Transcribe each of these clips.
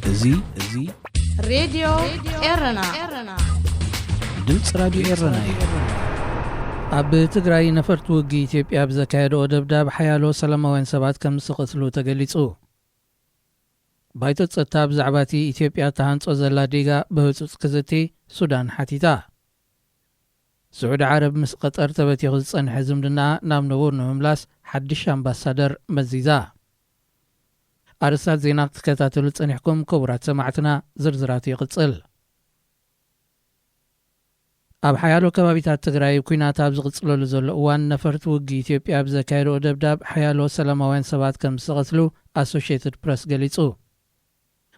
እዚ እዚ ሬድዮ ኤረና፣ ድምፂ ራዲዮ ኤረና እዩ። ኣብ ትግራይ ነፈርቲ ውግእ ኢትዮጵያ ብዘካየደኦ ደብዳብ ሓያሎ ሰላማውያን ሰባት ከም ዝቐትሉ ተገሊጹ። ባይቶ ጸጥታ ብዛዕባ እቲ ኢትዮጵያ ተሃንጾ ዘላ ዲጋ ብህጹጽ ክዝቲ ሱዳን ሓቲታ። ስዑዲ ዓረብ ምስ ቀጠር ተበቲኹ ዝጸንሐ ዝምድና ናብ ንቡር ንምምላስ ሓድሽ ኣምባሳደር መዚዛ። ኣርእስታት ዜና ክትከታተሉ ጸኒሕኩም ክቡራት ሰማዕትና፣ ዝርዝራቱ ይቕጽል። ኣብ ሓያሎ ከባቢታት ትግራይ ኲናት ኣብ ዝቕጽለሉ ዘሎ እዋን ነፈርቲ ውግእ ኢትዮጵያ ብዘካየደኦ ደብዳብ ሓያሎ ሰላማውያን ሰባት ከም ዝተቐትሉ ኣሶሽየትድ ፕረስ ገሊጹ።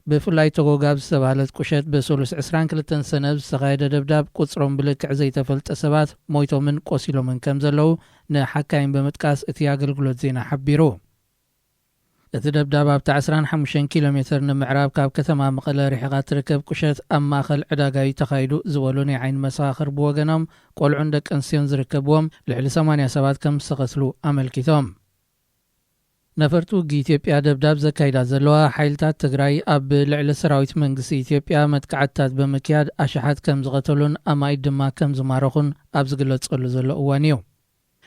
ብፍላይ ተጎጋብ ዝተባህለት ቁሸት ብሰሉስ ዕስራን ክልተን ሰነ ዝተኻየደ ደብዳብ ቁጽሮም ብልክዕ ዘይተፈልጠ ሰባት ሞይቶምን ቆሲሎምን ከም ዘለዉ ንሓካይም ብምጥቃስ እቲ ኣገልግሎት ዜና ሓቢሩ። እቲ ደብዳብ ኣብታ ዕስራን ሓሙሽተን ኪሎ ሜትር ንምዕራብ ካብ ከተማ መቐለ ርሒቓ ትርከብ ቁሸት ኣብ ማእኸል ዕዳጋ እዩ ተኻይዱ ዝበሉ ናይ ዓይኒ መሰኻኽር ብወገኖም ቆልዑን ደቂ ኣንስትዮን ዝርከብዎም ልዕሊ ሰማንያ ሰባት ከም ዝተቐትሉ ኣመልኪቶም። ነፈርቲ ውግእ ኢትዮጵያ ደብዳብ ዘካይዳ ዘለዋ ሓይልታት ትግራይ ኣብ ልዕሊ ሰራዊት መንግስቲ ኢትዮጵያ መጥቃዕትታት ብምክያድ ኣሽሓት ከም ዝቐተሉን ኣማኢት ድማ ከም ዝማረኹን ኣብ ዝግለጸሉ ዘሎ እዋን እዩ።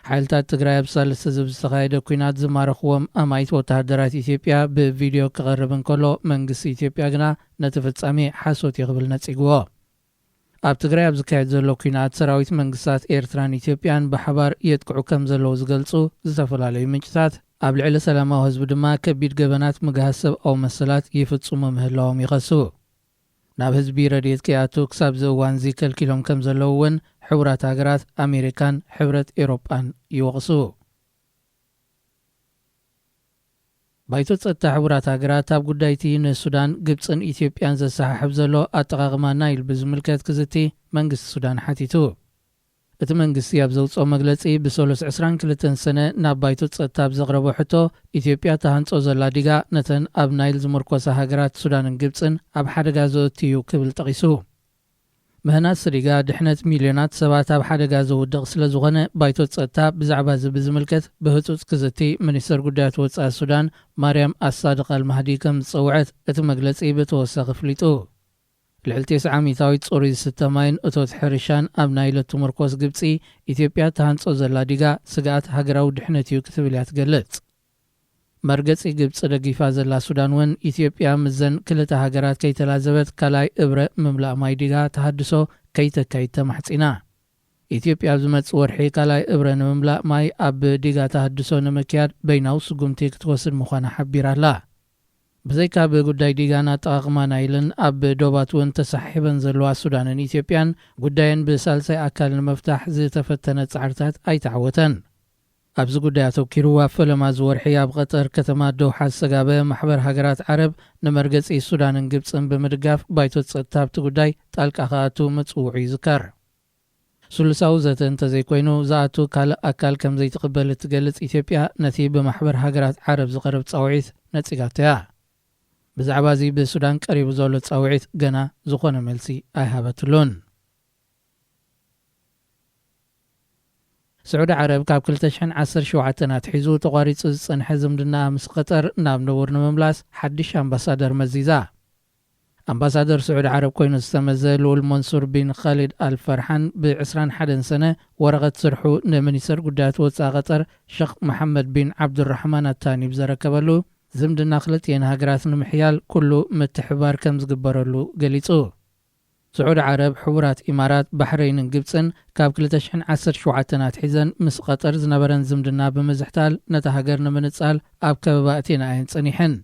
ሓይልታት ትግራይ ኣብ ሳልስቲ ዝብ ዝተኻየደ ኲናት ዝማረኽዎም ኣማኢት ወተሃደራት ኢትዮጵያ ብቪድዮ ክቐርብ እንከሎ፣ መንግስቲ ኢትዮጵያ ግና ነቲ ፍጻሜ ሓሶት እዩ ክብል ነጺግዎ። ኣብ ትግራይ ኣብ ዝካየድ ዘሎ ኲናት ሰራዊት መንግስታት ኤርትራን ኢትዮጵያን ብሓባር የጥቅዑ ከም ዘለዉ ዝገልጹ ዝተፈላለዩ ምንጭታት፣ ኣብ ልዕሊ ሰላማዊ ህዝቢ ድማ ከቢድ ገበናት ምግሃስ ሰብኣዊ መሰላት ይፍጽሙ ምህላዎም ይኸሱ። ናብ ህዝቢ ረድኤት ከይኣቱ ክሳብ እዚ እዋን እዚ ከልኪሎም ከም ዘለዉ እውን ሕቡራት ሃገራት ኣሜሪካን ሕብረት ኤውሮጳን ይወቕሱ። ባይቶ ጸጥታ ሕቡራት ሃገራት ኣብ ጉዳይቲ ንሱዳን፣ ግብጽን ኢትዮጵያን ዘሰሓሕብ ዘሎ ኣጠቓቕማ ናይል ብዝምልከት ክዝቲ መንግስቲ ሱዳን ሓቲቱ። እቲ መንግስቲ ኣብ ዘውጽኦ መግለጺ፣ ብሰሉስ ዕስራን ክልተን ሰነ ናብ ባይቶ ጸጥታ ኣብ ዘቕረቦ ሕቶ፣ ኢትዮጵያ ተሃንጾ ዘላ ዲጋ ነተን ኣብ ናይል ዝምርኮሳ ሃገራት ሱዳንን ግብጽን ኣብ ሓደጋ ዘእቱ እዩ ክብል ጠቒሱ። ምህናጽ ዲጋ ድሕነት ሚልዮናት ሰባት ኣብ ሓደጋ ዘውድቕ ስለ ዝኾነ፣ ባይቶ ጸጥታ ብዛዕባ እዚ ብዝምልከት ብህጹጽ ክዝቲ ሚኒስተር ጉዳያት ወጻኢ ሱዳን ማርያም ኣሳድቕ ኣልማህዲ ከም ዝጸውዐት እቲ መግለጺ ብተወሳኺ ኣፍሊጡ። ልዕሊ ተስዓ ሚእታዊት ጽሩይ ዝስተ ማይን እቶት ሕርሻን ኣብ ናይል እትምርኮስ ግብጺ፣ ኢትዮጵያ ተሃንጾ ዘላ ዲጋ ስግኣት ሃገራዊ ድሕነት እዩ ክትብል እያ ትገልጽ። መርገጺ ግብጺ ደጊፋ ዘላ ሱዳን እውን ኢትዮጵያ ምስዘን ክልተ ሃገራት ከይተላዘበት ካልኣይ እብረ ምምላእ ማይ ዲጋ ተሃድሶ ከይተካይድ ተማሕጺና። ኢትዮጵያ ኣብ ዝመጽእ ወርሒ ካልኣይ እብረ ንምምላእ ማይ ኣብ ዲጋ ተሃድሶ ንምክያድ በይናዊ ስጉምቲ ክትወስድ ምዃና ሓቢራ ኣላ። ብዘይካ ብጉዳይ ዲጋን ኣጠቓቕማ ናይልን ኣብ ዶባት እውን ተሰሓሒበን ዘለዋ ሱዳንን ኢትዮጵያን፣ ጉዳየን ብሳልሳይ ኣካል ንምፍታሕ ዝተፈተነ ጻዕርታት ኣይተዓወተን። ኣብዚ ጉዳይ ኣተኲሩ ኣብ ፈለማ እዚ ወርሒ ኣብ ቐጠር ከተማ ዶሓ ዝተጋበ ማሕበር ሃገራት ዓረብ ንመርገጺ ሱዳንን ግብጽን ብምድጋፍ ባይቶ ጸጥታ ኣብቲ ጉዳይ ጣልቃ ክኣቱ ምጽውዑ ይዝከር። ስሉሳዊ ዘተ እንተዘይኮይኑ ዝኣቱ ካልእ ኣካል ከም ዘይትቕበል እትገልጽ ኢትዮጵያ ነቲ ብማሕበር ሃገራት ዓረብ ዝቐርብ ጻውዒት ነጺጋቶ እያ። ብዛዕባ እዚ ብሱዳን ቀሪቡ ዘሎ ጻውዒት ገና ዝኾነ መልሲ ኣይሃበትሉን። ስዑዲ ዓረብ ካብ ክልተ ሽሕን ዓሰርተ ሸውዓተን ኣትሒዙ ተቋሪጹ ዝጸንሐ ዝምድና ምስ ቐጠር ናብ ንቡር ንምምላስ ሓድሽ ኣምባሳደር መዚዛ። ኣምባሳደር ስዑዲ ዓረብ ኮይኑ ዝተመዘ ልኡል መንሱር ቢን ኻሊድ ኣል ፈርሓን ብ ዕስራን ሓደን ሰነ ወረቐት ስርሑ ንሚኒስተር ጉዳያት ወጻኢ ቐጠር ሸኽ መሓመድ ቢን ዓብዱራሕማን ኣታኒ ብዘረከበሉ፣ ዝምድና ክልቲኤን ሃገራት ንምሕያል ኩሉ ምትሕብባር ከም ዝግበረሉ ገሊጹ። ስዑዲ ዓረብ፣ ሕቡራት ኢማራት፣ ባሕረይንን ግብጽን ካብ ክልተ ሽሕን ዓሰርተ ሸውዓተን ኣትሒዘን ምስ ቐጠር ዝነበረን ዝምድና ብምዝሕታል ነታ ሃገር ንምንጻል ኣብ ከበባ ኣእቲየንኣ እየን ጸኒሐን።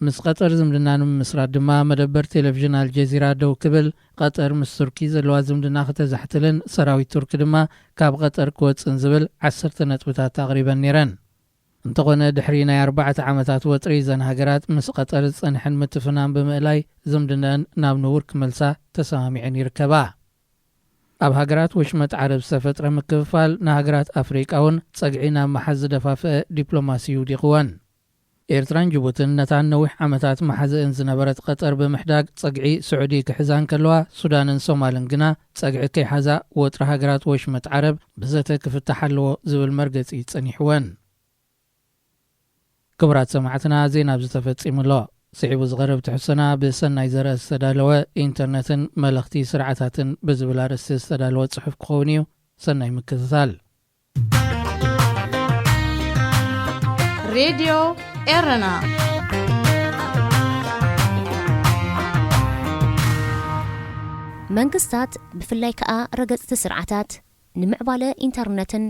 ምስ ቐጠር ዝምድና ንምምስራት ድማ መደበር ቴሌቪዥን ኣልጀዚራ ደው ክብል፣ ቐጠር ምስ ቱርኪ ዘለዋ ዝምድና ክተዛሕትልን ሰራዊት ቱርኪ ድማ ካብ ቐጠር ክወጽእን ዝብል ዓሰርተ ነጥብታት ኣቕሪበን ነይረን። እንተኾነ፣ ድሕሪ ናይ ኣርባዕተ ዓመታት ወጥሪ፣ እዘን ሃገራት ምስ ቐጠር ዝጸንሐን ምትፍናን ብምእላይ፣ ዝምድነአን ናብ ንቡር ክመልሳ ተሰማሚዐን ይርከባ። ኣብ ሃገራት ወሽመጥ ዓረብ ዝተፈጥረ ምክፍፋል ንሃገራት ኣፍሪቃ እውን ጸግዒ ናብ ምሓዝ ዝደፋፍአ ዲፕሎማሲ እዩ ውዲቕወን። ኤርትራን ጅቡትን ነታን ነዊሕ ዓመታት መሓዘእን ዝነበረት ቐጠር ብምሕዳግ ጸግዒ ስዑዲ ክሕዛ እንከለዋ፣ ሱዳንን ሶማልን ግና ጸግዒ ከይሓዛ ወጥሪ ሃገራት ወሽመጥ ዓረብ ብዘተ ክፍታሕ ኣለዎ ዝብል መርገጺ ጸኒሕወን። ክቡራት ሰማዕትና፣ ዜና ኣብዚ ተፈጺሙ ኣሎ። ስዒቡ ዝቐርብ ትሕዝቶና ብሰናይ ዘርአ ዝተዳለወ ኢንተርነትን መለኽቲ ስርዓታትን ብዝብል ኣርእስቲ ዝተዳለወ ጽሑፍ ክኸውን እዩ። ሰናይ ምክትታል። ሬድዮ ኤረና። መንግስታት፣ ብፍላይ ከኣ ረገጽቲ ስርዓታት፣ ንምዕባለ ኢንተርነትን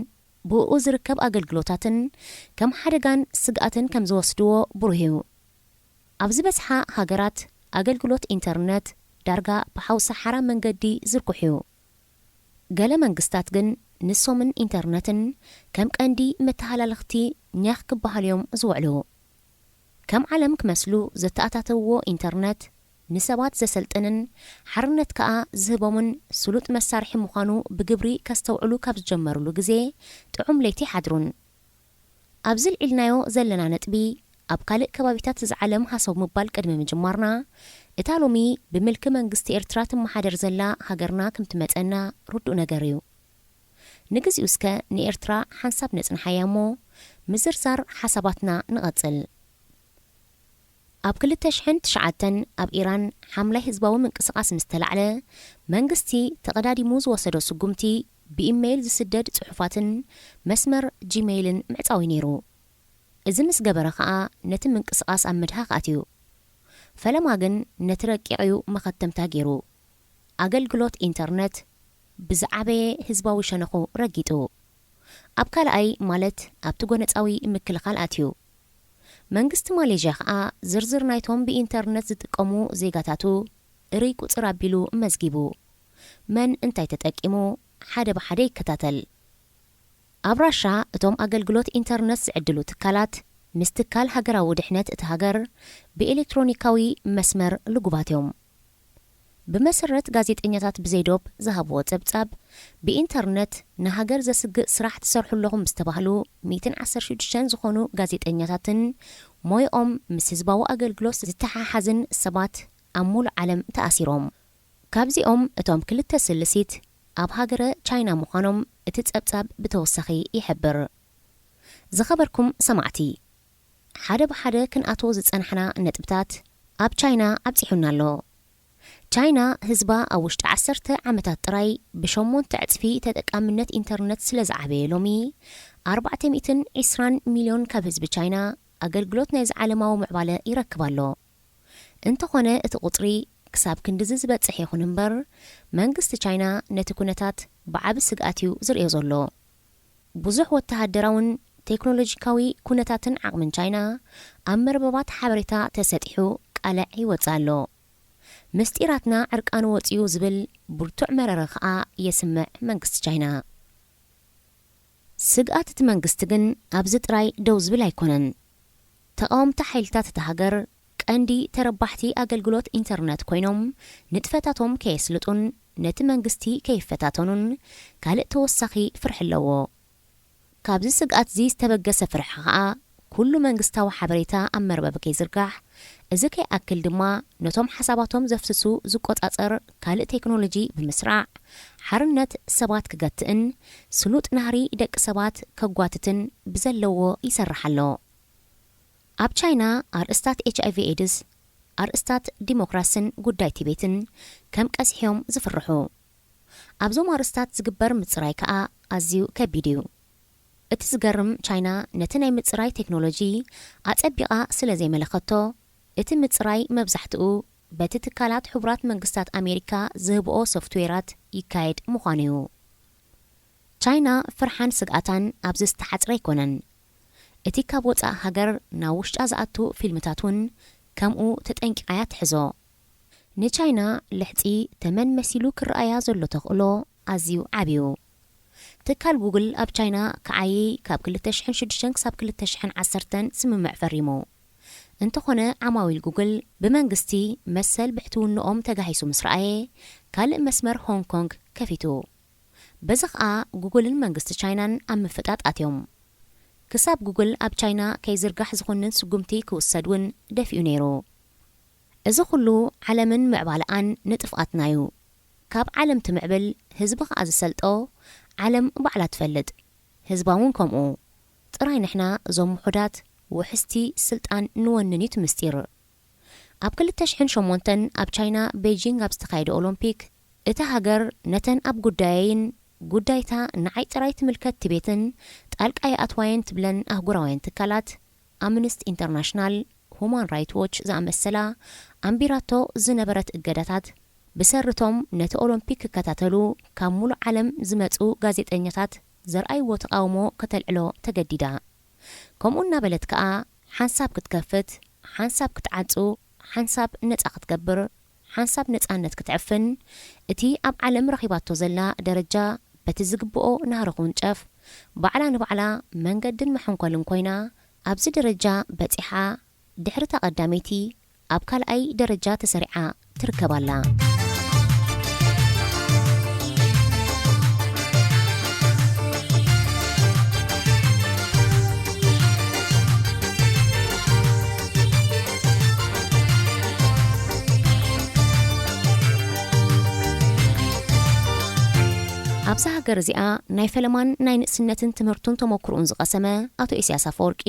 ብእኡ ዝርከብ ኣገልግሎታትን ከም ሓደጋን ስግኣትን ከም ዝወስድዎ ብሩህ እዩ። ኣብ ዝበዝሓ ሃገራት፣ ኣገልግሎት ኢንተርነት ዳርጋ ብሓው ሰሓራ መንገዲ ዝርኩሕ እዩ። ገለ መንግስታት ግን ንሶምን ኢንተርነትን ከም ቀንዲ መተሃላለኽቲ ኛኽ ክበሃሉ እዮም ዝውዕሉ። ከም ዓለም ክመስሉ ዘተኣታተውዎ ኢንተርነት፣ ንሰባት ዘሰልጥንን ሓርነት ከኣ ዝህቦምን ስሉጥ መሳርሒ ምዃኑ ብግብሪ ከስተውዕሉ ካብ ዝጀመሩሉ ግዜ፣ ጥዑም ለይቲ ሓድሩን። ኣብዚ ልዒልናዮ ዘለና ነጥቢ፣ ኣብ ካልእ ከባቢታት እዚ ዓለም ሃሰው ምባል ቅድሚ ምጅማርና፣ እታ ሎሚ ብምልኪ መንግስቲ ኤርትራ ትመሓደር ዘላ ሃገርና ከም ትመጸና ርዱእ ነገር እዩ። ንግዚኡ እስከ ንኤርትራ ሓንሳብ ነጽንሓያ እሞ፣ ምዝርዛር ሓሳባትና ንቐጽል። ኣብ ክልተ ሽሕን ትሽዓተን ኣብ ኢራን ሓምላይ ህዝባዊ ምንቅስቓስ ምስ ተላዕለ፣ መንግስቲ ተቐዳዲሙ ዝወሰዶ ስጉምቲ፣ ብኢሜይል ዝስደድ ጽሑፋትን መስመር ጂሜይልን ምዕጻው እዩ ነይሩ። እዚ ምስ ገበረ ኸኣ፣ ነቲ ምንቅስቓስ ኣብ ምድሃኽ ኣትዩ። ፈለማ ግን ነቲ ረቂቕ እዩ መኸተምታ ገይሩ። ኣገልግሎት ኢንተርነት ብዝዓበየ ህዝባዊ ሸነኹ ረጊጡ። ኣብ ካልኣይ፣ ማለት ኣብቲ ጎነጻዊ ምክልኻል ኣትዩ። መንግስቲ ማሌዥያ ኸኣ ዝርዝር ናይቶም ብኢንተርነት ዝጥቀሙ ዜጋታቱ እርይ ቁጽር ኣቢሉ መዝጊቡ። መን እንታይ ተጠቂሙ፣ ሓደ ብሓደ ይከታተል። ኣብ ራሻ፣ እቶም ኣገልግሎት ኢንተርነት ዝዕድሉ ትካላት፣ ምስ ትካል ሃገራዊ ድሕነት እቲ ሃገር ብኤሌክትሮኒካዊ መስመር ልጉባት እዮም። ብመሰረት ጋዜጠኛታት ብዘይ ዶብ ዝሃብዎ ጸብጻብ፣ ብኢንተርነት ንሃገር ዘስግእ ስራሕ ትሰርሑ ኣለኹም ምስ ተባህሉ፣ ሚእትን ዓሰርተ ሽዱሽተን ዝኾኑ ጋዜጠኛታትን ሞይኦም ምስ ህዝባዊ ኣገልግሎት ዝተሓሓዝን ሰባት ኣብ ሙሉእ ዓለም ተኣሲሮም። ካብዚኦም እቶም ክልተ ስልሲት ኣብ ሃገረ ቻይና ምዃኖም እቲ ጸብጻብ ብተወሳኺ ይሕብር። ዝኸበርኩም ሰማዕቲ፣ ሓደ ብሓደ ክንኣትዎ ዝጸናሕና ነጥብታት ኣብ ቻይና ኣብጺሑና ኣሎ። ቻይና ህዝባ ኣብ ውሽጢ ዓሰርተ ዓመታት ጥራይ ብሸሞንተ ዕጽፊ ተጠቃምነት ኢንተርነት ስለ ዝዓበየ ሎሚ፣ ኣርባዕተ ሚእትን ዕስራን ሚልዮን ካብ ህዝቢ ቻይና ኣገልግሎት ናይዚ ዓለማዊ ምዕባለ ይረክብ ኣሎ። እንተኾነ እቲ ቁጽሪ ክሳብ ክንድዚ ዝበጽሕ ይኹን እምበር፣ መንግስቲ ቻይና ነቲ ኩነታት ብዓቢ ስግኣት እዩ ዝርእዮ ዘሎ። ብዙሕ ወተሃደራውን ቴክኖሎጂካዊ ኩነታትን ዓቕምን ቻይና ኣብ መርበባት ሓበሬታ ተሰጢሑ ቃልዕ ይወጽእ ኣሎ። ምስጢራትና ዕርቃኑ ወጺኡ ዝብል ብርቱዕ መረረ ከኣ የስምዕ መንግስቲ ቻይና። ስግኣት እቲ መንግስቲ ግን ኣብዚ ጥራይ ደው ዝብል ኣይኮነን። ተቓወምቲ ሓይልታት እታ ሃገር ቀንዲ ተረባሕቲ ኣገልግሎት ኢንተርነት ኮይኖም፣ ንጥፈታቶም ከየስልጡን ነቲ መንግስቲ ከይፈታተኑን ካልእ ተወሳኺ ፍርሒ ኣለዎ። ካብዚ ስግኣት እዚ ዝተበገሰ ፍርሒ ከኣ፣ ኩሉ መንግስታዊ ሓበሬታ ኣብ መርበብ ከይዝርጋሕ፣ እዚ ከይኣክል ድማ ነቶም ሓሳባቶም ዘፍስሱ ዝቆጻጸር ካልእ ቴክኖሎጂ ብምስራዕ፣ ሓርነት ሰባት ክገትእን ስሉጥ ናህሪ ደቂ ሰባት ከጓትትን ብዘለዎ ይሰርሕ ኣሎ። ኣብ ቻይና ኣርእስታት ኤች ኣይ ቪ ኤድስ፣ ኣርእስታት ዲሞክራስን ጉዳይ ቲቤትን ከም ቀዝሒ እዮም ዝፍርሑ። ኣብዞም ኣርእስታት ዝግበር ምጽራይ ከኣ ኣዝዩ ከቢድ እዩ። እቲ ዝገርም፣ ቻይና ነቲ ናይ ምጽራይ ቴክኖሎጂ ኣጸቢቓ ስለ ዘይመለኸቶ፣ እቲ ምጽራይ መብዛሕትኡ በቲ ትካላት ሕቡራት መንግስታት ኣሜሪካ ዝህብኦ ሶፍትዌራት ይካየድ ምዃኑ እዩ። ቻይና ፍርሓን ስግኣታን ኣብዚ ዝተሓጽረ ኣይኮነን። እቲ ካብ ወጻእ ሃገር ናብ ውሽጣ ዝኣቱ ፊልምታት እውን ከምኡ ተጠንቂቓ እያ ትሕዞ። ንቻይና ልሕጺ ተመን መሲሉ ክረኣያ ዘሎ ተኽእሎ ኣዝዩ ዓቢ እዩ። ትካል ጉግል ኣብ ቻይና ክዓዪ ካብ ክልተ ሽሕን ሽዱሽተን ክሳብ ክልተ ሽሕን ዓሰርተን ስምምዕ ፈሪሙ። እንተኾነ፣ ዓማዊል ጉግል ብመንግስቲ መሰል ብሕትውንኦም ተጋሂሱ ምስ ረኣየ፣ ካልእ መስመር ሆንግ ኮንግ ከፊቱ። በዚ ኸኣ ጉግልን መንግስቲ ቻይናን ኣብ ምፍጣጥ ኣትዮም። ክሳብ ጉግል ኣብ ቻይና ከይዝርጋሕ ዝኹንን ስጉምቲ ክውሰድ እውን ደፊኡ ነይሩ። እዚ ኹሉ ዓለምን ምዕባለኣን ንጥፍኣትና እዩ። ካብ ዓለም ትምዕብል፣ ህዝቢ ኸኣ ዝሰልጦ፣ ዓለም ባዕላ ትፈልጥ። ህዝባ እውን ከምኡ። ጥራይ ንሕና እዞም ውሑዳት ውሕስቲ ስልጣን ንወንን እዩ እቲ ምስጢር። ኣብ ክልተ ሽሕን ሸሞንተን ኣብ ቻይና ቤጂንግ ኣብ ዝተኻየደ ኦሎምፒክ፣ እታ ሃገር ነተን ኣብ ጉዳየይን ጉዳይታ ንዓይ ጥራይ ትምልከት ትቤትን ጣልቃ ይኣትዋየን ትብለን ኣህጉራውያን ትካላት፣ ኣምነስቲ ኢንተርናሽናል፣ ሁማን ራይት ዎች ዝኣመሰላ ኣንቢራቶ ዝነበረት እገዳታት፣ ብሰሪቶም ነቲ ኦሎምፒክ ክከታተሉ ካብ ሙሉእ ዓለም ዝመጹ ጋዜጠኛታት ዘርኣይዎ ተቓውሞ ከተልዕሎ ተገዲዳ። ከምኡ እናበለት ከኣ ሓንሳብ ክትከፍት፣ ሓንሳብ ክትዓጹ፣ ሓንሳብ ነጻ ክትገብር፣ ሓንሳብ ነጻነት ክትዕፍን፣ እቲ ኣብ ዓለም ረኺባቶ ዘላ ደረጃ በቲ ዝግብኦ ናህሪ ክውንጨፍ፣ ባዕላ ንባዕላ መንገድን መሐንኮልን ኮይና፣ ኣብዚ ደረጃ በጺሓ፣ ድሕሪ እታ ቀዳመይቲ ኣብ ካልኣይ ደረጃ ተሰሪዓ ትርከብ ኣላ። ኣብዛ ሃገር እዚኣ ናይ ፈለማን ናይ ንእስነትን ትምህርቱን ተመክሮኡን ዝቐሰመ ኣቶ ኢሳያስ ኣፈወርቂ፣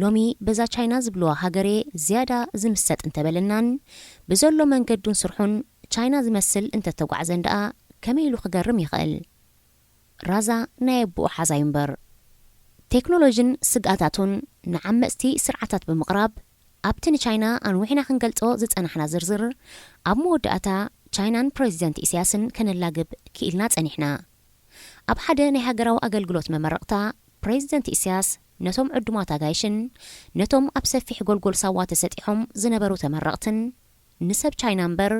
ሎሚ በዛ ቻይና ዝብልዋ ሃገሬ ዝያዳ ዝምሰጥ እንተበለናን፣ ብዘሎ መንገዱን ስርሑን ቻይና ዝመስል እንተተጓዕዘን ደኣ ከመይ ኢሉ ክገርም ይኽእል? ራዛ ናይ ኣቦኡ ሓዛዩ እምበር። ቴክኖሎጂን ስግኣታቱን ንዓመጽቲ ስርዓታት ብምቕራብ፣ ኣብቲ ንቻይና ኣንዊሕና ክንገልጾ ዝጸናሕና ዝርዝር፣ ኣብ መወዳእታ ቻይናን ፕሬዚደንት ኢሳያስን ከነላግብ ክኢልና ጸኒሕና። ኣብ ሓደ ናይ ሃገራዊ ኣገልግሎት መመረቕታ፣ ፕሬዚደንት ኢሳያስ ነቶም ዕዱማት ኣጋይሽን ነቶም ኣብ ሰፊሕ ጎልጎል ሳዋ ተሰጢሖም ዝነበሩ ተመረቕትን፣ ንሰብ ቻይና እምበር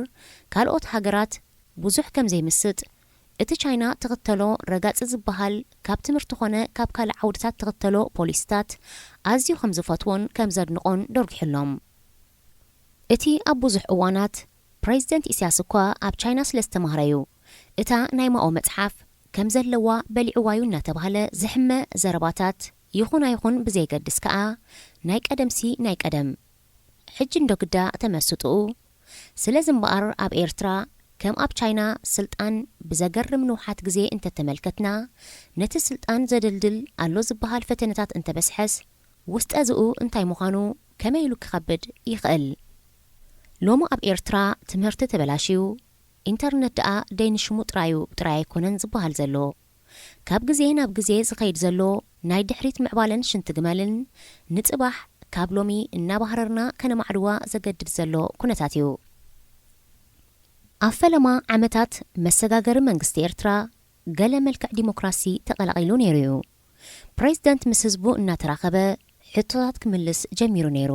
ካልኦት ሃገራት ብዙሕ ከም ዘይምስጥ፣ እቲ ቻይና ትኽተሎ ረጋጺ ዝበሃል ካብ ትምህርቲ ኾነ ካብ ካልእ ዓውድታት ትኽተሎ ፖሊሲታት ኣዝዩ ከም ዝፈትዎን ከም ዘድንቖን ደርጒሑሎም። እቲ ኣብ ብዙሕ እዋናት ፕሬዚደንት ኢሳያስ እኳ ኣብ ቻይና ስለ ዝተማህረዩ፣ እታ ናይ ማኦ መጽሓፍ ከም ዘለዋ በሊዕዋዩ እናተባህለ ዝሕመ ዘረባታት ይኹን ኣይኹን ብዘየገድስ ከኣ፣ ናይ ቀደምሲ ናይ ቀደም። ሕጂ እንዶ ግዳ ተመስጥኡ። ስለዚ እምበኣር ኣብ ኤርትራ ከም ኣብ ቻይና ስልጣን ብዘገርም ንውሓት ግዜ እንተተመልከትና፣ ነቲ ስልጣን ዘደልድል ኣሎ ዝበሃል ፈተነታት እንተበስሐስ፣ ውስጠ ዝኡ እንታይ ምዃኑ ከመይ ኢሉ ክኸብድ ይኽእል? ሎሚ ኣብ ኤርትራ ትምህርቲ ተበላሽዩ፣ ኢንተርነት ደኣ ደይንሽሙ ጥራዩ ጥራይ ኣይኮነን ዝበሃል ዘሎ። ካብ ግዜ ናብ ግዜ ዝኸይድ ዘሎ ናይ ድሕሪት ምዕባለን ሽንቲ ግመልን፣ ንጽባሕ ካብ ሎሚ እናባህረርና ከነማዕድዋ ዘገድድ ዘሎ ኩነታት እዩ። ኣብ ፈለማ ዓመታት መሰጋገሪ መንግስቲ ኤርትራ፣ ገለ መልክዕ ዲሞክራሲ ተቐላቒሉ ነይሩ እዩ። ፕሬዚደንት ምስ ህዝቡ እናተራኸበ ሕቶታት ክምልስ ጀሚሩ ነይሩ።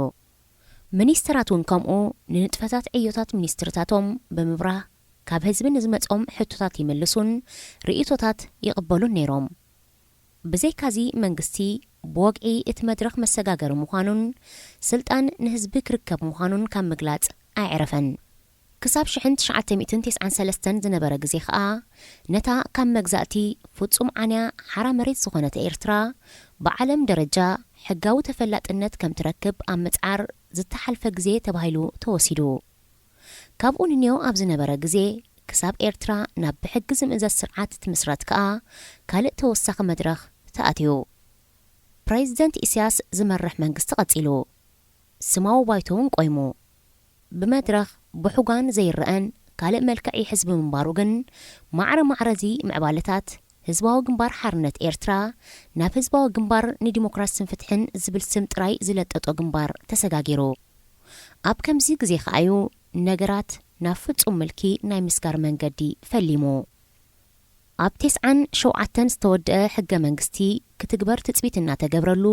ሚኒስተራት እውን ከምኡ ንንጥፈታት ዕዮታት ሚኒስትርታቶም ብምብራህ፣ ካብ ህዝቢ ንዝመጾም ሕቶታት ይምልሱን ርእይቶታት ይቕበሉን ነይሮም። ብዘይካዚ መንግስቲ ብወግዒ እቲ መድረኽ መሰጋገሪ ምዃኑን ስልጣን ንህዝቢ ክርከብ ምዃኑን ካብ ምግላጽ ኣየዕረፈን። ክሳብ ሽሕን ትሽዓተ ሚእትን ተስዓን ሰለስተን ዝነበረ ግዜ ኸኣ፣ ነታ ካብ መግዛእቲ ፍጹም ዓንያ ሓራ መሬት ዝኾነት ኤርትራ፣ ብዓለም ደረጃ ሕጋዊ ተፈላጥነት ከም ትረክብ ኣብ ምጽዓር ዝተሓልፈ ግዜ ተባሂሉ ተወሲዱ። ካብኡ ንንዮ ኣብ ዝነበረ ግዜ፣ ክሳብ ኤርትራ ናብ ብሕጊ ዝምእዘዝ ስርዓት ትምስረት ከኣ፣ ካልእ ተወሳኺ መድረኽ ተኣትዩ። ፕሬዚደንት ኢሳያስ ዝመርሕ መንግስቲ ቀጺሉ። ስማዊ ባይቶ እውን ቆይሙ። ብመድረኽ ብሑጋን ዘይረኣን ካልእ መልክዕ ይሕዝ ብምንባሩ ግን፣ ማዕረ ማዕረ እዚ ምዕባለታት፣ ህዝባዊ ግንባር ሓርነት ኤርትራ ናብ ህዝባዊ ግንባር ንዲሞክራስን ፍትሕን ዝብል ስም ጥራይ ዝለጠጦ ግንባር ተሰጋጊሩ። ኣብ ከምዚ ግዜ ከኣዩ ነገራት ናብ ፍጹም ምልኪ ናይ ምስጋር መንገዲ ፈሊሙ። ኣብ ተስዓን ሸውዓተን ዝተወደአ ሕገ መንግስቲ ክትግበር ትጽቢት እናተገብረሉ፣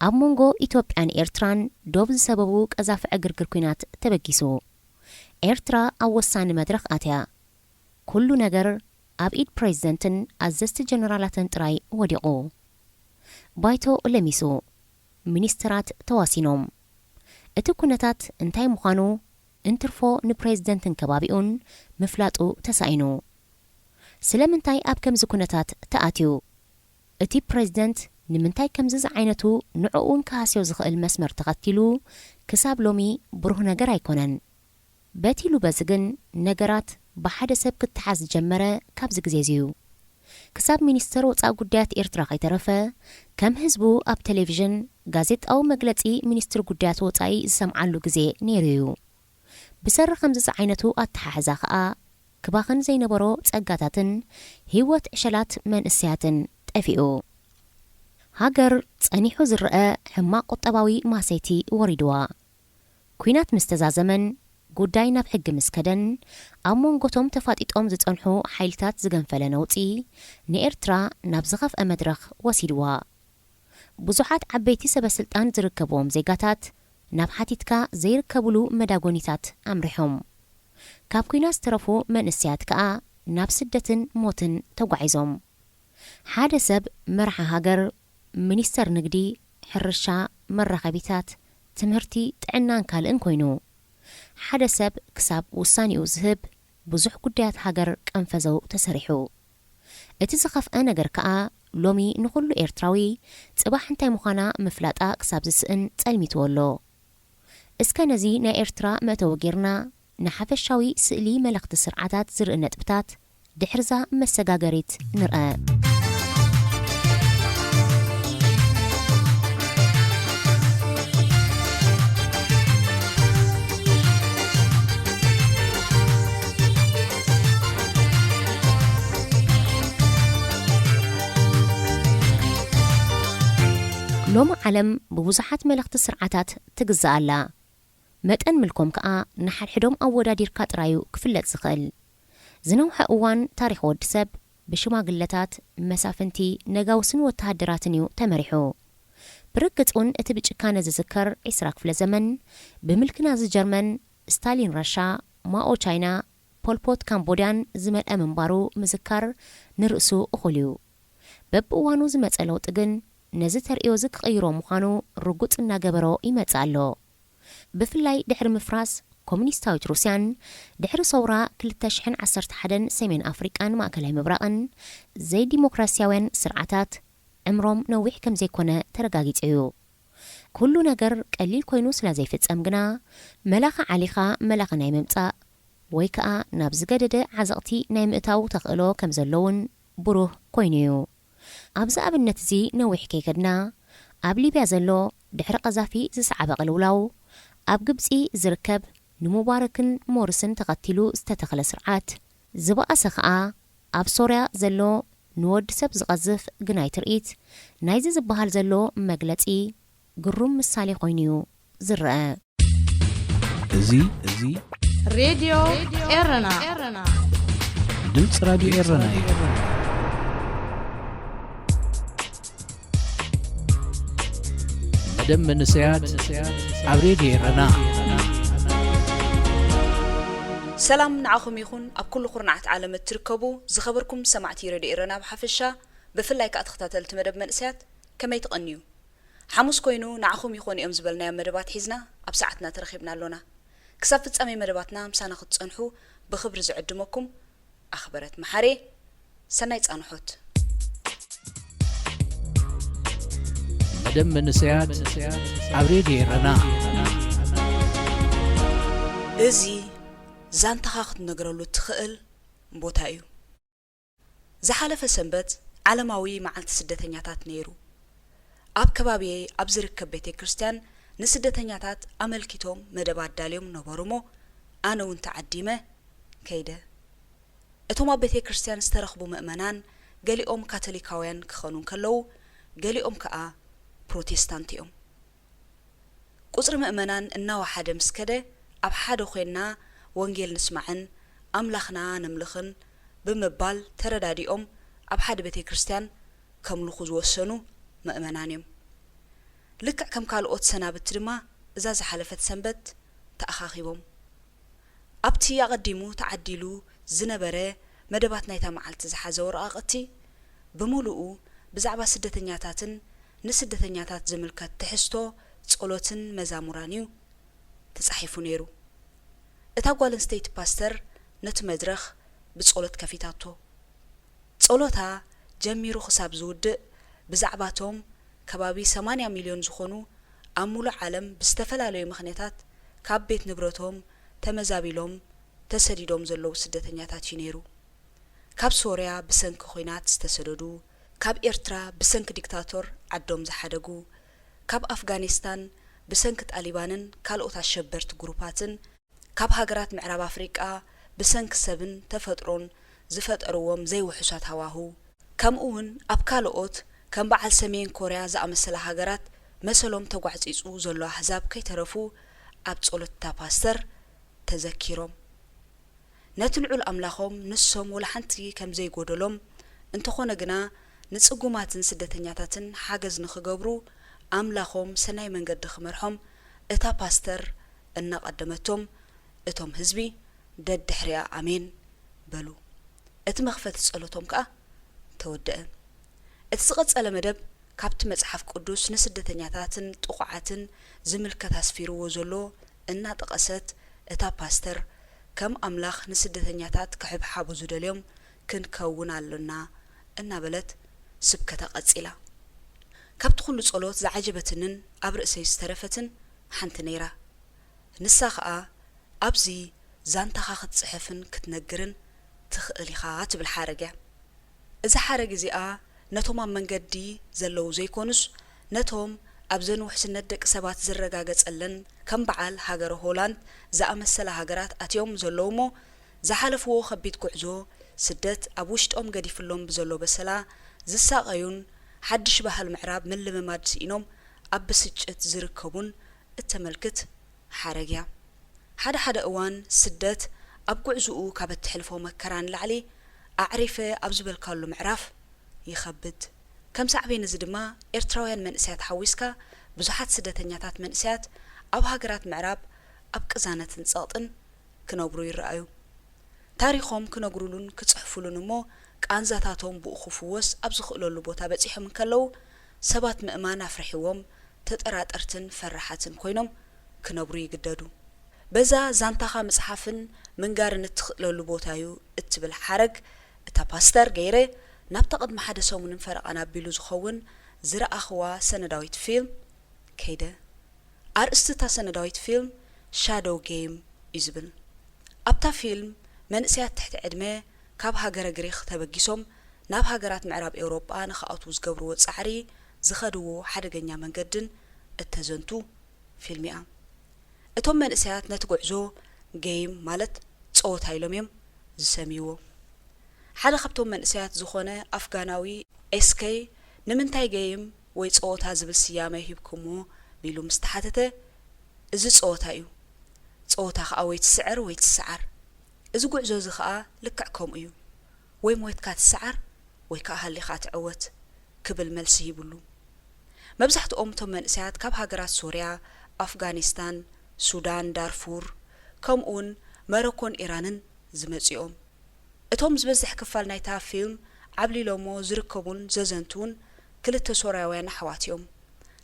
ኣብ መንጎ ኢትዮጵያን ኤርትራን ዶብ ዝሰበቡ ቀዛፊ ዕግርግር ኲናት ተበጊሱ። ኤርትራ ኣብ ወሳኒ መድረኽ ኣትያ። ኩሉ ነገር ኣብ ኢድ ፕሬዚደንትን ኣዘዝቲ ጀነራላትን ጥራይ ወዲቑ። ባይቶ ለሚሱ። ሚኒስተራት ተዋሲኖም። እቲ ኩነታት እንታይ ምዃኑ እንትርፎ ንፕሬዚደንትን ከባቢኡን ምፍላጡ ተሳኢኑ። ስለምንታይ ኣብ ከምዚ ኩነታት ተኣትዩ? እቲ ፕሬዚደንት ንምንታይ ከምዚ ዝዓይነቱ ንዕኡ እውን ክሃስዮ ዝኽእል መስመር ተኸቲሉ ክሳብ ሎሚ ብሩህ ነገር ኣይኮነን። በቲ ኢሉ በዚ ግን ነገራት ብሓደ ሰብ ክተሓዝ ዝጀመረ ካብዚ ግዜ እዚ እዩ። ክሳብ ሚኒስተር ወጻኢ ጉዳያት ኤርትራ ከይተረፈ፣ ከም ህዝቡ ኣብ ቴሌቪዥን ጋዜጣዊ መግለጺ ሚኒስትሪ ጉዳያት ወጻኢ ዝሰምዓሉ ግዜ ነይሩ እዩ። ብሰሪ ከምዚ ዝዓይነቱ ኣተሓሕዛ ከኣ ክባኽን ዘይነበሮ ጸጋታትን ህይወት ዕሸላት መንእሰያትን ጠፊኡ። ሃገር ጸኒሑ ዝረኣ ሕማቕ ቁጠባዊ ማህሰይቲ ወሪድዋ። ኲናት ምስ ተዛዘመን ጉዳይ ናብ ሕጊ ምስ ከደን ኣብ መንጎቶም ተፋጢጦም ዝጸንሑ ሓይልታት ዝገንፈለ ነውጺ ንኤርትራ ናብ ዝኸፍአ መድረኽ ወሲድዋ። ብዙሓት ዓበይቲ ሰበ ስልጣን ዝርከብዎም ዜጋታት ናብ ሓቲትካ ዘይርከብሉ መዳጎኒታት ኣምሪሖም። ካብ ኲናት ዝተረፉ መንእሰያት ከኣ ናብ ስደትን ሞትን ተጓዒዞም። ሓደ ሰብ መራሒ ሃገር፣ ሚኒስተር ንግዲ፣ ሕርሻ፣ መራኸቢታት፣ ትምህርቲ፣ ጥዕናን ካልእን ኮይኑ፣ ሓደ ሰብ ክሳብ ውሳኔኡ ዝህብ ብዙሕ ጉዳያት ሃገር ቀንፈዘው ተሰሪሑ። እቲ ዝኸፍአ ነገር ከኣ ሎሚ ንኹሉ ኤርትራዊ ጽባሕ እንታይ ምዃና ምፍላጣ ክሳብ ዝስእን ጸልሚትዎ ኣሎ። እስከ ነዚ ናይ ኤርትራ መእተዊ ጌርና ንሓፈሻዊ ስእሊ መለኽቲ ስርዓታት ዝርኢ ነጥብታት ድሕርዛ መሰጋገሪት ንርኣ። ሎሚ ዓለም ብብዙሓት መለኽቲ ስርዓታት ትግዛእ ኣላ። መጠን ምልኮም ከኣ ንሓድሕዶም ኣወዳዲርካ ጥራዩ ክፍለጥ ዝኽእል። ዝነውሐ እዋን ታሪኽ ወዲ ሰብ ብሽማግለታት፣ መሳፍንቲ፣ ነጋውስን ወተሃደራትን እዩ ተመሪሑ። ብርግጽ እውን እቲ ብጭካነ ዝዝከር ዕስራ ክፍለ ዘመን ብምልኪ ናዚ ጀርመን፣ ስታሊን ራሻ፣ ማኦ ቻይና፣ ፖልፖት ካምቦድያን ዝመልአ ምንባሩ ምዝካር ንርእሱ እኹል እዩ። በብእዋኑ ዝመጸ ለውጢ ግን ነዚ ተርእዮ እዚ ክቕይሮ ምዃኑ ርጉጽ እናገበሮ ይመጽእ ኣሎ። ብፍላይ ድሕሪ ምፍራስ ኮሙኒስታዊት ሩስያን ድሕሪ ሰውራ ክልተ ሽሕን ዓሰርተ ሓደን ሰሜን ኣፍሪቃን ማእከላይ ምብራቕን ዘይዲሞክራስያውያን ስርዓታት ዕምሮም ነዊሕ ከም ዘይኮነ ተረጋጊጹ እዩ። ኩሉ ነገር ቀሊል ኮይኑ ስለ ዘይፍጸም ግና መላኺ ዓሊኻ መላኺ ናይ ምምጻእ ወይ ከኣ ናብ ዝገደደ ዓዘቕቲ ናይ ምእታው ተኽእሎ ከም ዘሎ እውን ብሩህ ኮይኑ እዩ። ኣብዚ ኣብነት እዚ ነዊሕ ከይከድና፣ ኣብ ሊብያ ዘሎ ድሕሪ ቀዛፊ ዝሰዓበ ቅልውላው፣ ኣብ ግብጺ ዝርከብ ንሙባረክን ሞርስን ተኸቲሉ ዝተተኽለ ስርዓት፣ ዝበኣሰ ከኣ ኣብ ሶርያ ዘሎ ንወዲ ሰብ ዝቐዝፍ ግናይ ትርኢት፣ ናይዚ ዝበሃል ዘሎ መግለጺ ግሩም ምሳሌ ኮይኑ እዩ ዝረኣ። እዚ፣ እዚ ሬድዮ ኤረና። ድምፂ ራድዮ ኤረና እዩ። መደብ መንእሰያት ኣብ ሬድዮ ኤረና። ሰላም ንዓኹም ይኹን፣ ኣብ ኩሉ ኩርናዓት ዓለም እትርከቡ ዝኸበርኩም ሰማዕቲ ሬድዮ ኤረና ብሓፈሻ፣ ብፍላይ ከኣ ተኸታተልቲ መደብ መንእሰያት፣ ከመይ ትቐንዩ? ሓሙስ ኮይኑ ንዓኹም ይኾኑ እዮም ዝበልናዮም መደባት ሒዝና ኣብ ሰዓትና ተረኺብና ኣሎና። ክሳብ ፍጻሜ መደባትና ምሳና ክትጸንሑ ብኽብሪ ዝዕድመኩም ኣኽበረት መሓሬ። ሰናይ ጻንሖት። መደብ መንእሰያት ኣብ ሬድዮ ኤረና። እዚ ዛንታኻ ክትነግረሉ እትኽእል ቦታ እዩ። ዝሓለፈ ሰንበት ዓለማዊ መዓልቲ ስደተኛታት ነይሩ። ኣብ ከባቢየይ ኣብ ዝርከብ ቤተ ክርስቲያን ንስደተኛታት ኣመልኪቶም መደብ ኣዳልዮም ነበሩ እሞ፣ ኣነ እውን ተዓዲመ ከይደ። እቶም ኣብ ቤተ ክርስቲያን ዝተረኽቡ ምእመናን ገሊኦም ካቶሊካውያን ክኾኑ እንከለዉ፣ ገሊኦም ከኣ ፕሮቴስታንት እዮም። ቁጽሪ ምእመናን እናወሓደ ምስ ከደ፣ ኣብ ሓደ ኾይንና ወንጌል ንስማዕን ኣምላኽና ነምልኽን ብምባል ተረዳዲኦም ኣብ ሓደ ቤተ ክርስቲያን ከምልኹ ዝወሰኑ ምእመናን እዮም። ልክዕ ከም ካልኦት ሰናብቲ ድማ እዛ ዝሓለፈት ሰንበት ተኣኻኺቦም። ኣብቲ ኣቐዲሙ ተዓዲሉ ዝነበረ መደባት ናይታ መዓልቲ ዝሓዘ ወረቓቕቲ ብምሉኡ ብዛዕባ ስደተኛታትን ንስደተኛታት ዝምልከት ትሕዝቶ ጸሎትን መዛሙራን እዩ ተጻሒፉ ነይሩ። እታ ጓል ኣንስተይቲ ፓስተር ነቲ መድረኽ ብጸሎት ከፊታቶ። ጸሎታ ጀሚሩ ክሳብ ዝውድእ ብዛዕባቶም ከባቢ ሰማንያ ሚልዮን ዝኾኑ ኣብ ሙሉእ ዓለም ብዝተፈላለዩ ምኽንያታት ካብ ቤት ንብረቶም ተመዛቢሎም ተሰዲዶም ዘለዉ ስደተኛታት እዩ ነይሩ። ካብ ሶርያ ብሰንኪ ኹናት ዝተሰደዱ፣ ካብ ኤርትራ ብሰንኪ ዲክታቶር ዓዶም ዝሓደጉ፣ ካብ ኣፍጋኒስታን ብሰንኪ ጣሊባንን ካልኦት ኣሸበርቲ ግሩፓትን ካብ ሃገራት ምዕራብ ኣፍሪቃ ብሰንኪ ሰብን ተፈጥሮን ዝፈጠርዎም ዘይውሑሳት ሃዋህው፣ ከምኡ እውን ኣብ ካልኦት ከም በዓል ሰሜን ኮርያ ዝኣመሰላ ሃገራት መሰሎም ተጓዕጺጹ ዘሎ ኣህዛብ ከይተረፉ ኣብ ጸሎት እታ ፓስተር ተዘኪሮም። ነቲ ልዑል ኣምላኾም ንሶም ወላ ሓንቲ ከም ዘይጎደሎም፣ እንተኾነ ግና ንጽጉማትን ስደተኛታትን ሓገዝ ንኽገብሩ ኣምላኾም ሰናይ መንገዲ ክመርሖም እታ ፓስተር እናቐደመቶም፣ እቶም ህዝቢ ደድሕሪኣ ኣሜን በሉ። እቲ መኽፈቲ ጸሎቶም ከኣ ተወደአ። እቲ ዝቐጸለ መደብ ካብቲ መጽሓፍ ቅዱስ ንስደተኛታትን ጥቑዓትን ዝምልከት ኣስፊርዎ ዘሎ እናጠቐሰት፣ እታ ፓስተር፣ ከም ኣምላኽ ንስደተኛታት ክሕብሓቡ ዝደልዮም ክንከውን ኣሎና እናበለት ስብከታ ቀጺላ። ካብቲ ኩሉ ጸሎት ዝዓጀበትንን ኣብ ርእሰይ ዝተረፈትን ሓንቲ ነይራ። ንሳ ኸኣ፣ ኣብዚ ዛንታኻ ክትጽሕፍን ክትነግርን ትኽእል ኢኻ ትብል ሓረግ እያ። እዛ ሓረግ እዚኣ ነቶም ኣብ መንገዲ ዘለዉ ዘይኮኑስ፣ ነቶም ኣብዘን ውሕስነት ደቂ ሰባት ዝረጋገጸለን ከም በዓል ሃገረ ሆላንድ ዝኣመሰላ ሃገራት ኣትዮም ዘለዉ እሞ ዝሓለፍዎ ከቢድ ጉዕዞ ስደት ኣብ ውሽጦም ገዲፍሎም ብዘሎ በሰላ ዝሳቐዩን ሓድሽ ባህል ምዕራብ ምልምማድ ስኢኖም ኣብ ብስጭት ዝርከቡን እተመልክት ሓረግ እያ። ሓደ ሓደ እዋን ስደት ኣብ ጉዕዝኡ ካብ እትሕልፎ መከራ ንላዕሊ ኣዕሪፈ ኣብ ዝበልካሉ ምዕራፍ ይኸብድ። ከም ሳዕቤን እዚ ድማ ኤርትራውያን መንእሰያት ሓዊስካ ብዙሓት ስደተኛታት መንእሰያት ኣብ ሃገራት ምዕራብ ኣብ ቅዛነትን ጸቕጥን ክነብሩ ይረኣዩ። ታሪኾም ክነግሩሉን ክጽሕፉሉን እሞ ቃንዛታቶም ብኡ ክፍወስ ኣብ ዝኽእለሉ ቦታ በጺሖም እንከለዉ ሰባት ምእማን ኣፍሪሕዎም ተጠራጠርትን ፈራሓትን ኮይኖም ክነብሩ ይግደዱ። በዛ ዛንታኻ ምጽሓፍን ምንጋርን እትኽእለሉ ቦታ እዩ እትብል ሓረግ እታ ፓስተር ገይረ ናብታ ቅድሚ ሓደ ሰሙንን ፈረቓን ኣቢሉ ዝኸውን ዝረኣኽዋ ሰነዳዊት ፊልም ከይደ። ኣርእስቲ እታ ሰነዳዊት ፊልም ሻዶው ጌም እዩ ዝብል። ኣብታ ፊልም መንእሰያት ትሕቲ ዕድመ ካብ ሃገረ ግሪኽ ተበጊሶም ናብ ሃገራት ምዕራብ ኤውሮጳ ንኽኣትዉ ዝገብርዎ ጻዕሪ ዝኸድዎ ሓደገኛ መንገድን እተዘንቱ ፊልም እያ። እቶም መንእሰያት ነቲ ጉዕዞ ጌም ማለት ጸወታ ኢሎም እዮም ዝሰምይዎ። ሓደ ካብቶም መንእሰያት ዝኾነ ኣፍጋናዊ ኤስከይ ንምንታይ ጌም ወይ ጸወታ ዝብል ስያመ ሂብኩምዎ ቢሉ ምስ ተሓተተ፣ እዚ ጸወታ እዩ። ጸወታ ኸኣ ወይ ትስዕር ወይ ትሰዓር። እዚ ጉዕዞ እዚ ኸኣ ልክዕ ከምኡ እዩ። ወይ ሞይትካ ትሰዓር ወይ ከኣ ሃሊኻ ትዕወት ክብል መልሲ ሂብሉ። መብዛሕትኦም እቶም መንእሰያት ካብ ሃገራት ሶርያ፣ ኣፍጋኒስታን፣ ሱዳን፣ ዳርፉር፣ ከምኡውን መሮኮን ኢራንን ዝመጹ እዮም። እቶም ዝበዝሕ ክፋል ናይታ ፊልም ዓብሊሎሞ ዝርከቡን ዘዘንትዉን ክልተ ሶርያውያን ኣሕዋት እዮም።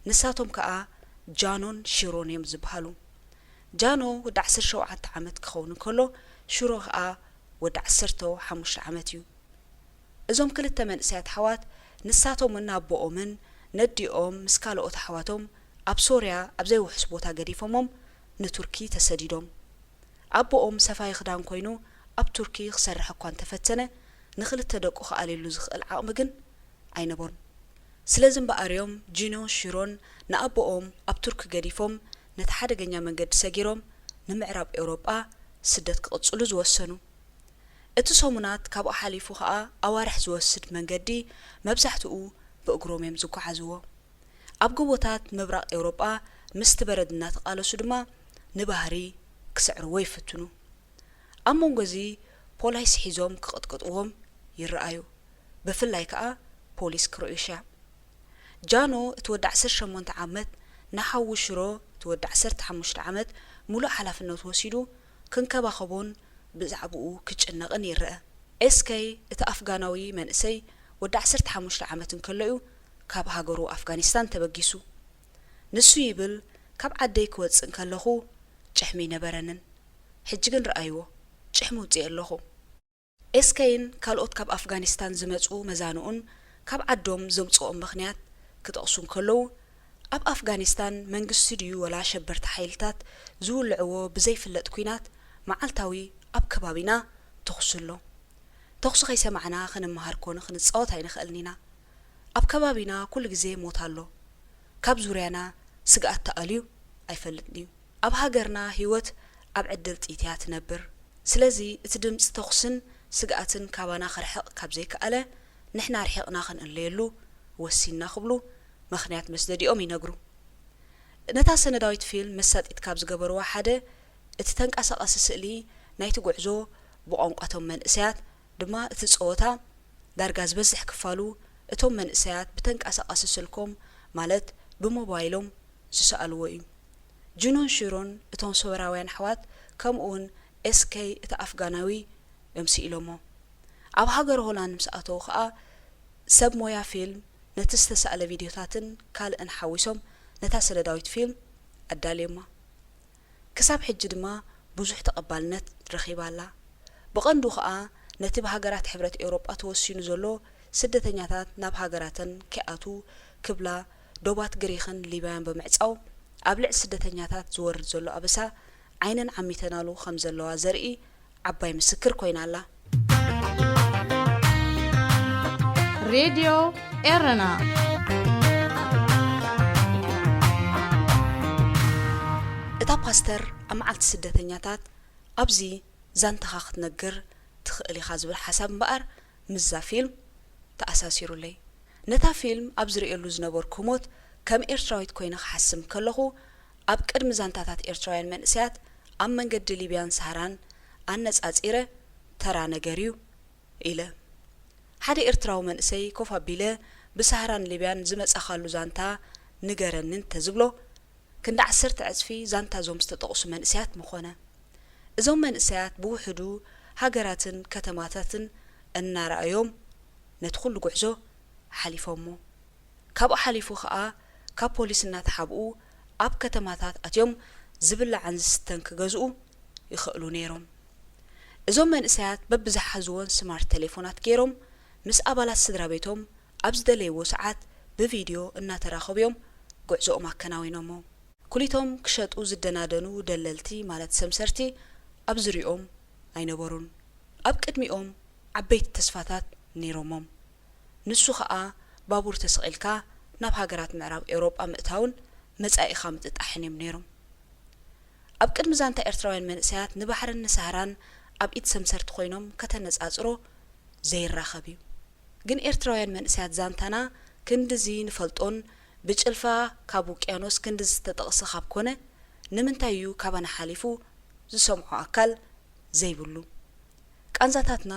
ንሳቶም ከኣ ጃኖን ሽሮን እዮም ዝበሃሉ። ጃኖ ወዲ ዓሰርተ ሸውዓተ ዓመት ክኸውን እንከሎ፣ ሽሮ ከኣ ወዲ ዓሰርተ ሓሙሽተ ዓመት እዩ። እዞም ክልተ መንእሰያት ኣሕዋት ንሳቶምን ኣቦኦምን ነዲኦም ምስ ካልኦት ኣሕዋቶም ኣብ ሶርያ ኣብ ዘይውሑስ ቦታ ገዲፎሞም ንቱርኪ ተሰዲዶም። ኣቦኦም ሰፋዪ ክዳን ኮይኑ ኣብ ቱርኪ ክሰርሕ እኳ እንተፈተነ፣ ንኽልተ ደቁ ክኣልየሉ ዝኽእል ዓቕሚ ግን ኣይነበሮን። ስለዚ እምበኣር እዮም ጂኖ ሽሮን ንኣቦኦም ኣብ ቱርኪ ገዲፎም ነቲ ሓደገኛ መንገዲ ሰጊሮም ንምዕራብ ኤውሮጳ ስደት ክቕጽሉ ዝወሰኑ። እቲ ሰሙናት ካብኡ ሓሊፉ ኸኣ ኣዋርሕ ዝወስድ መንገዲ መብዛሕትኡ ብእግሮም እዮም ዝጓዓዝዎ። ኣብ ጎቦታት ምብራቕ ኤውሮጳ ምስቲ በረድ እናተቓለሱ ድማ ንባህሪ ክስዕርዎ ይፍትኑ። ኣብ መንጎ እዚ ፖላይስ ሒዞም ክቕጥቅጥዎም ይረኣዩ፣ ብፍላይ ከኣ ፖሊስ ክሮኤሽያ። ጃኖ እቲ ወዲ ዓሰርተ ሸሞንተ ዓመት ንሓዉ ሽሮ እቲ ወዲ ዓሰርተ ሓሙሽተ ዓመት ሙሉእ ሓላፍነት ወሲዱ ክንከባኸቦን ብዛዕባኡ ክጭነቕን ይረአ። ኤስከይ እቲ ኣፍጋናዊ መንእሰይ ወዲ ዓሰርተ ሓሙሽተ ዓመት እንከሎ እዩ ካብ ሃገሩ ኣፍጋኒስታን ተበጊሱ። ንሱ ይብል፣ ካብ ዓደይ ክወጽእ እንከለኹ ጭሕሚ ኣይነበረንን። ሕጂ ግን ረኣይዎ፣ ጭሕሚ ውጽእ ኣለኹ። ኤስከይን ካልኦት ካብ ኣፍጋኒስታን ዝመጹ መዛንኡን ካብ ዓዶም ዘምጽኦም ምኽንያት ክጠቕሱ እንከለዉ፣ ኣብ ኣፍጋኒስታን መንግስቲ ድዩ ወላ ኣሸበርቲ ሓይልታት ዝውልዕዎ ብዘይፍለጥ ኲናት መዓልታዊ ኣብ ከባቢና ተኹሲ ኣሎ። ተኹሲ ከይሰማዕና ክንመሃር ኮነ ክንጻወት ኣይንኽእልን ኢና። ኣብ ከባቢና ኩሉ ግዜ ሞት ኣሎ። ካብ ዙርያና ስግኣት ተኣልዩ ኣይፈልጥን እዩ። ኣብ ሃገርና ህይወት ኣብ ዕድል ጥይት እያ ትነብር። ስለዚ እቲ ድምጺ ተኹስን ስግኣትን ካባና ክርሕቕ ካብ ዘይከኣለ፣ ንሕና ርሒቕና ክንእለየሉ ወሲንና ክብሉ ምኽንያት መስደዲኦም ይነግሩ። ነታ ሰነዳዊት ፊልም መሳጢት ካብ ዝገበርዋ ሓደ፣ እቲ ተንቀሳቓሲ ስእሊ ናይቲ ጉዕዞ ብቋንቋ እቶም መንእሰያት ድማ እቲ ጸወታ ዳርጋ ዝበዝሕ ክፋሉ እቶም መንእሰያት ብተንቀሳቓሲ ስልኮም ማለት ብሞባይሎም ዝሰኣልዎ እዩ። ጁኖን ሺሮን እቶም ሶርያውያን ኣሕዋት ከምኡውን ኤስከይ እቲ ኣፍጋናዊ እዮም ስኢሎሞ። ኣብ ሃገረ ሆላንድ ምስ ኣተዉ ከኣ ሰብ ሞያ ፊልም ነቲ ዝተሳእለ ቪድዮታትን ካልእን ሓዊሶም ነታ ሰነዳዊት ፊልም ኣዳልዮማ። ክሳብ ሕጂ ድማ ብዙሕ ተቐባልነት ረኺባ ኣላ። ብቐንዱ ከኣ ነቲ ብሃገራት ሕብረት ኤውሮጳ ተወሲኑ ዘሎ ስደተኛታት ናብ ሃገራተን ከይኣትዉ ክብላ ዶባት ግሪኽን ሊብያን ብምዕጻው ኣብ ልዕሊ ስደተኛታት ዝወርድ ዘሎ ኣበሳ ዓይነን ዓሚተናሉ ከም ዘለዋ ዘርኢ ዓባይ ምስክር ኮይና ኣላ። ሬድዮ ኤረና እታ ፓስተር ኣብ መዓልቲ ስደተኛታት ኣብዚ ዛንታኻ ክትነግር ትኽእል ኢኻ ዝብል ሓሳብ እምበኣር ምስዛ ፊልም ተኣሳሲሩለይ። ነታ ፊልም ኣብ ዝርእየሉ ዝነበርኩ ህሞት ከም ኤርትራዊት ኮይነ ክሓስብ ከለኹ ኣብ ቅድሚ ዛንታታት ኤርትራውያን መንእሰያት ኣብ መንገዲ ሊብያን ሳህራን ኣነጻጺረ ተራ ነገር እዩ ኢለ። ሓደ ኤርትራዊ መንእሰይ ኮፍ ኣቢለ ብሳህራን ሊብያን ዝመጻኻሉ ዛንታ ንገረኒ እንተዝብሎ፣ ክንዲ ዓሰርተ ዕጽፊ ዛንታ እዞም ዝተጠቕሱ መንእሰያት ምኾነ። እዞም መንእሰያት ብውሕዱ ሃገራትን ከተማታትን እናረኣዮም ነቲ ኩሉ ጉዕዞ ሓሊፎሞ። ካብኡ ሓሊፉ ኸኣ ካብ ፖሊስ እናተሓብኡ ኣብ ከተማታት ኣትዮም ዝብላዕን ዝስተን ክገዝኡ ይኽእሉ ነይሮም። እዞም መንእሰያት በብዝሓዝዎን ስማርት ቴሌፎናት ገይሮም ምስ ኣባላት ስድራ ቤቶም ኣብ ዝደለይዎ ሰዓት ብቪድዮ እናተራኸቡ እዮም ጉዕዞኦም ኣከናዊኖሞ። ኩሊቶም ክሸጡ ዝደናደኑ ደለልቲ ማለት ሰምሰርቲ ኣብ ዙርይኦም ኣይነበሩን። ኣብ ቅድሚኦም ዓበይቲ ተስፋታት ነይሮሞም። ንሱ ኸኣ ባቡር ተሰቒልካ ናብ ሃገራት ምዕራብ ኤውሮጳ ምእታውን መጻኢኻ ምጥጣሕን እዮም ነይሮም። ኣብ ቅድሚ ዛንታ ኤርትራውያን መንእሰያት ንባሕርን ንሳህራን ኣብ ኢድ ሰምሰርቲ ኮይኖም ከተነጻጽሮ ዘይራኸብ እዩ። ግን ኤርትራውያን መንእሰያት ዛንታና ክንድዚ ንፈልጦን ብጭልፋ ካብ ውቅያኖስ ክንድዚ ዝተጠቕሰ ካብ ኮነ ንምንታይ እዩ ካባና ሓሊፉ ዝሰምዖ ኣካል ዘይብሉ? ቃንዛታትና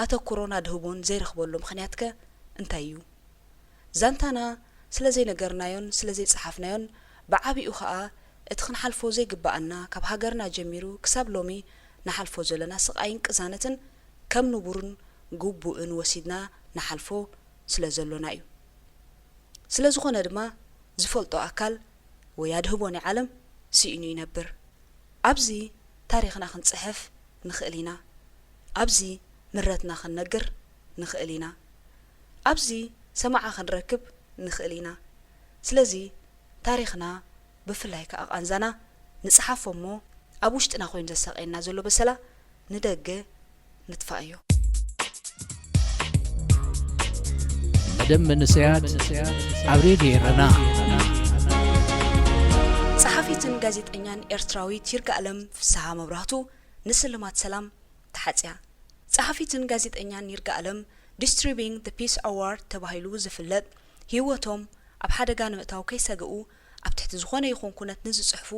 ኣተኩሮን ኣድህቦን ዘይረኽበሉ ምኽንያትከ እንታይ እዩ? ዛንታና ስለ ዘይነገርናዮን ስለ ዘይጸሓፍናዮን ብዓቢኡ ኸኣ እቲ ክንሓልፎ ዘይግብኣና ካብ ሃገርና ጀሚሩ ክሳብ ሎሚ ንሓልፎ ዘለና ስቓይን ቅዛነትን ከም ንቡርን ግቡእን ወሲድና ንሓልፎ ስለ ዘሎና እዩ። ስለ ዝኾነ ድማ ዝፈልጦ ኣካል ወይ ኣድህቦ ናይ ዓለም ስኢኑ ይነብር። ኣብዚ ታሪኽና ክንጽሕፍ ንኽእል ኢና። ኣብዚ ምረትና ክንነግር ንኽእል ኢና። ኣብዚ ሰማዒ ክንረክብ ንኽእል ኢና። ስለዚ ታሪኽና ብፍላይ ከኣ ቃንዛና ንጽሓፎ እሞ ኣብ ውሽጥና ኮይኑ ዘሳቕየና ዘሎ በሰላ ንደገ ንጥፋእዮ። መደብ መንእሰያት ኣብ ሬድዮ ኤረና። ጸሓፊትን ጋዜጠኛን ኤርትራዊት ይርጋኣለም ፍስሃ መብራህቱ ንስልማት ሰላም ተሓጽያ። ጸሓፊትን ጋዜጠኛን ይርጋኣለም Disturbing the Peace Award ተባሂሉ ዝፍለጥ ህይወቶም ኣብ ሓደጋ ንምእታው ከይሰግኡ ኣብ ትሕቲ ዝኾነ ይኹን ኩነት ንዝጽሕፉ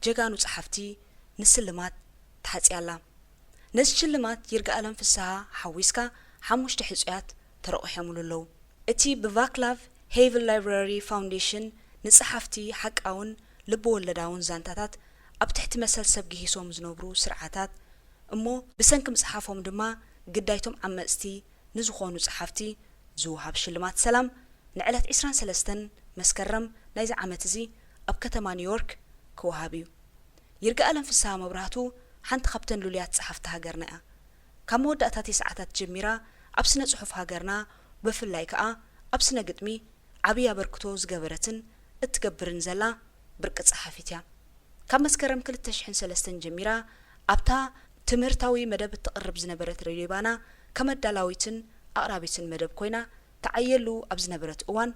ጀጋኑ ጸሓፍቲ ንስልማት ተሓጽያ ኣላ። ነዚ ሽልማት ይርጋኣለም ፍስሃ ሓዊስካ ሓሙሽተ ሕጹያት ተረቑሖምሉ ኣለዉ። እቲ ብቫክላቭ ሄይቭል ላይብረሪ ፋውንዴሽን ንጸሓፍቲ ሓቃውን ልብ-ወለዳውን ዛንታታት ኣብ ትሕቲ መሰል ሰብ ግሂሶም ዝነብሩ ስርዓታት እሞ ብሰንኪ ምጽሓፎም ድማ ግዳይቶም ዓመጽቲ ንዝኾኑ ጸሓፍቲ ዝወሃብ ሽልማት ሰላም ንዕለት ዕስራን ሰለስተን መስከረም ናይዚ ዓመት እዚ ኣብ ከተማ ኒውዮርክ ክወሃብ እዩ። ይርጋኣለም ፍስሃ መብራህቱ ሓንቲ ካብተን ልሉያት ጸሓፍቲ ሃገርና እያ። ካብ መወዳእታ ተስዓታት ጀሚራ ኣብ ስነ ጽሑፍ ሃገርና ብፍላይ ከኣ ኣብ ስነ ግጥሚ ዓብዪ ኣበርክቶ ዝገበረትን እትገብርን ዘላ ብርቂ ጸሓፊት እያ። ካብ መስከረም ክልተ ሽሕን ሰለስተን ጀሚራ ኣብታ ትምህርታዊ መደብ እተቕርብ ዝነበረት ሬድዮ ባና ከም ኣዳላዊትን ኣቕራቢትን መደብ ኮይና ትዓየሉ ኣብ ዝነበረት እዋን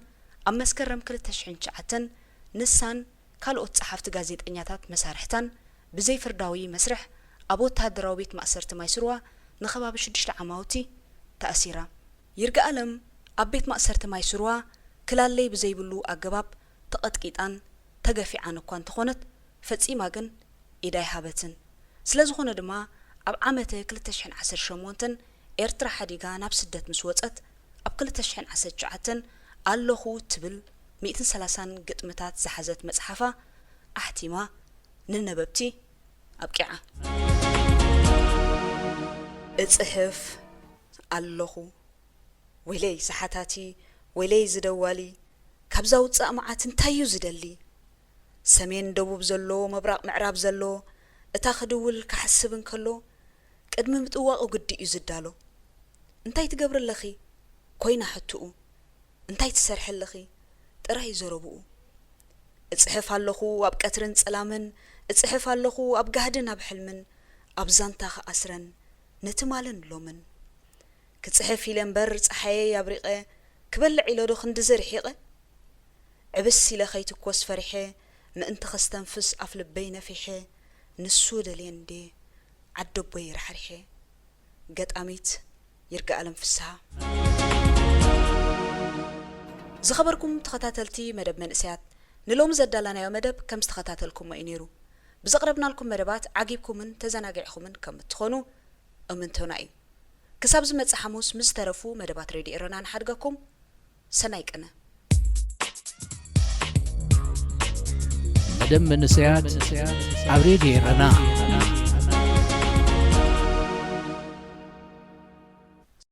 ኣብ መስከረም ክልተ ሽሕን ትሽዓተን ንሳን ካልኦት ጸሓፍቲ ጋዜጠኛታት መሳርሕታን ብዘይፍርዳዊ መስርሕ ኣብ ወተሃደራዊ ቤት ማእሰርቲ ማይስርዋ ንኸባቢ ሽዱሽተ ዓማውቲ ተኣሲራ። ይርጋኣለም ኣብ ቤት ማእሰርቲ ማይስርዋ ክላለይ ብዘይብሉ ኣገባብ ተቐጥቂጣን ተገፊዓን እኳ እንተኾነት፣ ፈጺማ ግን ኢድ ኣይሃበትን። ስለ ዝኾነ ድማ ኣብ ዓመተ ክልተ ሽሕን ዓሰርተ ሸሞንተን ኤርትራ ሓዲጋ ናብ ስደት ምስ ወጸት፣ ኣብ ክልተ ሽሕን ዓሰርተ ትሽዓተን ኣለኹ እትብል ሚእትን ሰላሳን ግጥምታት ዝሓዘት መጽሓፋ ኣሕቲማ ንነበብቲ ኣብቂዓ። እጽሕፍ ኣለኹ። ወይለይ ሰሓታቲ፣ ወይለይ ዝደዋሊ፣ ካብዛ ውጻእ መዓት እንታይ እዩ ዝደሊ? ሰሜን ደቡብ ዘሎ፣ ምብራቕ ምዕራብ ዘሎ፣ እታ ክድውል ክሓስብ እንከሎ፣ ቅድሚ ምጥዋቑ ግዲ እዩ ዝዳሎ። እንታይ ትገብሪ ኣለኺ? ኮይና ሕትኡ። እንታይ ትሰርሒ ኣለኺ? ጥራይ ዘረብኡ። እጽሕፍ ኣለኹ ኣብ ቀትርን ጸላምን፣ እጽሕፍ ኣለኹ ኣብ ጋህድን ኣብ ሕልምን፣ ኣብ ዛንታ ክኣስረን፣ ነቲ ማልን ሎምን። ክጽሕፍ ኢለ እምበር ጸሓየይ ኣብሪቐ፣ ክበልዕ ኢለ ዶ ክንድዚ ርሒቐ? ዕብስ ኢለ ከይትኮስ ፈሪሐ፣ ምእንቲ ከስተንፍስ ኣፍ ልበይ ነፊሐ፣ ንሱ ደልየ እንዴ ዓደቦይ ራሕሪሐ። ገጣሚት ይርጋኣለም ፍስሃ። ዝኸበርኩም ተኸታተልቲ መደብ መንእሰያት፣ ንሎሚ ዘዳላናዮ መደብ ከም ዝተኸታተልኩሞ እዩ ነይሩ። ብዘቕረብናልኩም መደባት ዓጊብኩምን ተዘናጊዕኹምን ከም እትኾኑ እምንቶና እዩ። ክሳብ ዝመጽእ ሓሙስ ምስ ዝተረፉ መደባት ሬድዮ ኤረና ንሓድገኩም። ሰናይ ቅነ። መደብ መንእሰያት ኣብ ሬድዮ ኤረና።